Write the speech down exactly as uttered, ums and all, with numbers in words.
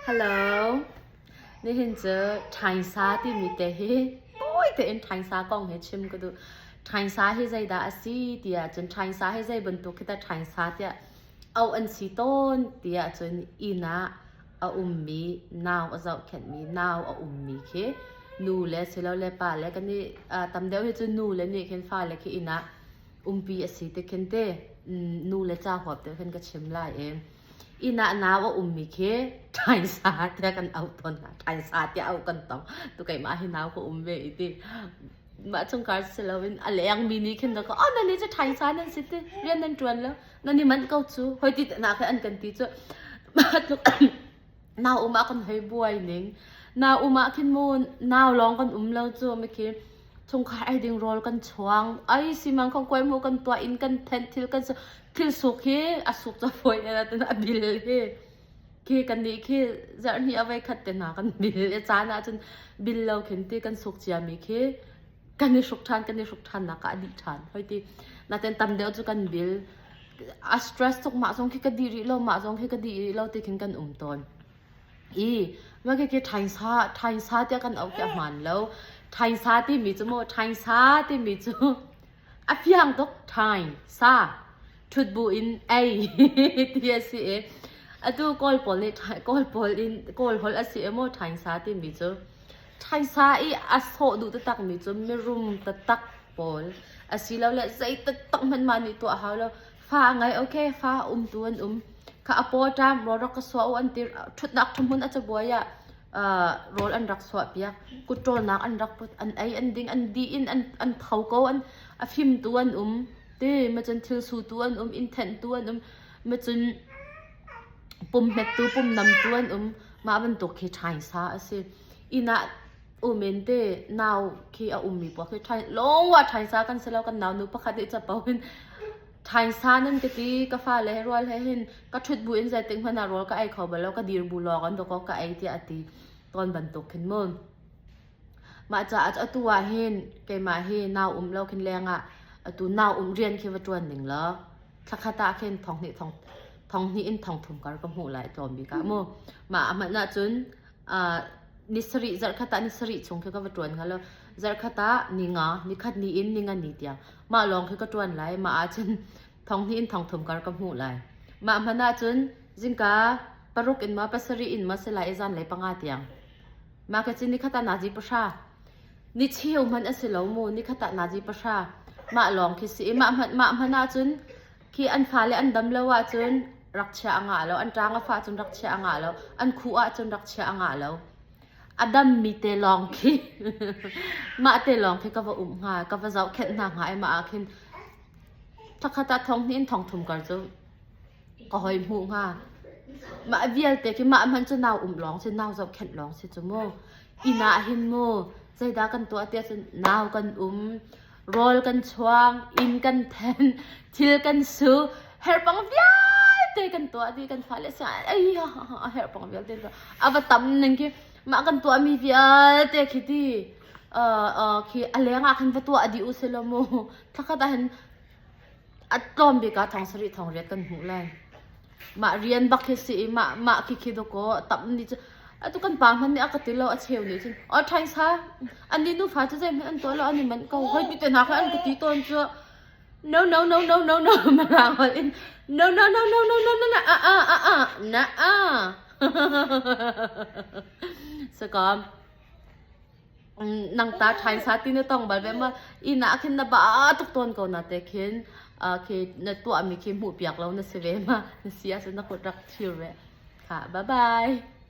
Hello. Nihin cu thainsa timi te hi tawite in thainsa kong hi chim ka duh. Thainsa hi zeidah a si ti ahcun, thainsa hi zei bantuk hi ta thainsa tiah auh an si tawn ti ahcun, inn ah a ummi, nau a zohkhenhmi, nau a ummi khi nu le si lo le pa le kan i, aa, tam deuh hi cu nu le nih khin, fa le khi inn ah umpi a si te khin te, um, nu le ca huap te khin ka chim lai e. Inn ah nau a ummi khi thainsa tiah kan auh tawn hna, thainsa tiah auh kan tong. Tu keimah hi nau ka um ve i ti. Mah chungkhar si loin a lengmi nih khin dah ka, "Oh, nannih cu thainsa nan si ti, rian nan ṭuan lo, nan i manh ko cu," hoi ti te nak an kan ti cu. Mah tluk nau um ah kan hei buai ning. Nau um ah khin mu, nau lawng kan um lo cu, mi khi chungkhar ei ding rawl kan chuang. Ai, simang khong kuai mu kan tuah, inn kan then, thil kan su, thil suk hi a suk cu a fawi e, a bil hi. Khi kannih khi zarh hnih a voi khat te hna kan bil i caan ahcun bil lo khin ti kan suk ciami khi kan i hruk ṭhan, kan i hruk ṭhan nak a dih ṭhan. Hoi ti, naten tam deuh cu kan bil. A stress tuk mah zong khi ka dih rih lo, mah zong khi ka dih rih lo ti khin kan um tawn. I, mah khi khi thainsa, thainsa tiah kan auh khi a hmaan lo. Thainsa timi cu maw, thainsa timi cu a fiang tuk, thainsa. Ṭhutbu in ei ti a si e. Atu Kawl pawl nih thai-, Kawl pawl in, Kawl holh a si e maw, thainsa timi cu. Thainsa i a sawh duh taktakmi cu mirum taktak pawl a si lo le, zei taktak hmanh mah nih tuah hau lo. Fa a ngai, okay, fa a umtu an um. Kha a pawṭam, rawl rak ka suah uh an ti, ṭhutnak ṭhahmun a cabuai ah, aa, rawl an rak suahpiak, kutṭawlnak an rak put, an ei, an ding, an dih in, an, an tho ko, an, a fimtu an um. Ti, macun thil sutu an um, inn thenhtu an um, macun pum hmettu, pum namtu an um, mah bantuk khi thainsa a si. Inn ah um in ti, nau khi a ummi pawl khi thain-, lawng ah thainsa kan si lo, kan nau nu pakhat nih capo in, "Thainsa nan ka ti, ka fale he rual he hin, ka ṭhutbu in zeitik hmanh ah rawl ka ei kho bal lo, ka dirbu lawng an dok aw, ka ei," tiah a ti tawn bantuk khin mu. Mah caah cu atu ah hin keimah hi nau um lo khin lengah, atu nau um rian khi va ṭuan ning law, thlakhat ah khin thong hnih, thong, thong hnih in thong thum kar ka hmuh lai, tlawm bik ah mu. Mah a hmanh ahcun, aa, ni sarih, zarhkhat ah ni sarih chung khi ka va ṭuan hnga lo. Zarhkhat ah ni nga, ni khat ni in ni nga ni tiang. Mah lawng khi ka ṭuan lai, mah ahcun thong hnih in thong thum kar ka hmuh lai. Mah hmanh ahcun zingka paruk in maw, pasarih in maw si lai, i zanlei panga tiang. Mah khi cu ni khat ah nazi pahra. Ni cheu hmanh a si lo mu, ni khat ah nazi pahra. Mah lawng khi si i, mah hmanh, mah hmanh ahcun khi an fale an dam lo ahcun rak chia a ngah lo, an ṭang a fah cun rak chia a ngah lo, an khuh ahcun rak chia a ngah lo. A dammi te lawng khi, mah te lawng khi ka va um hnga, ka va zohkhenh hna hnga i, mah ah khin thlakhat ah thong hnih in thong thum kar cu ka hoi hmuh hnga. Mah vialte khi mah hmanh cu nau um lawng si, nau zohkhenh lawng si cu mu. Inn ah hin mu, zeidah kan tuah tiah cun nau kan um, rawl kan chuang, inn kan then, thil kan su, herh pang vialte kan tuah dih, kan fale si, ai, a herh pang vialte tuah. A va tam ning khi mah kan tuahmi vialte khi ti, aa, aa, khi a lengah khan va tuah dih uh si lo mu. Thlakhat ah hin a tlawm bik ah thong sarih thong riat kan hmuh lai. Mah rian bak hi si i, mah, mah khi khi dawk aw, tam ni cu. Atu kan pa hmanh nih a ka ti lo, a cheu nih cun, "Aw, thainsa, an ni nufa cu zeihmanh an tuah lo, an i manh ko," hoi ti te hna kha an ka ti tawn cu. No, no, no, no, no, no, Malang holh in. No, no, no, no, no, no, no, no, ah, ah, ah, ah, na, ah. Sakam. Mm, nang ta thainsa ti na tong bal ve maw? Inn ah khin na ba tuk tawn ko na te khin, ah, khi na tuahmi khi hmuh piak lo na si ve maw? Na si ah cun na kut rak thir ve. Kha, bye bye.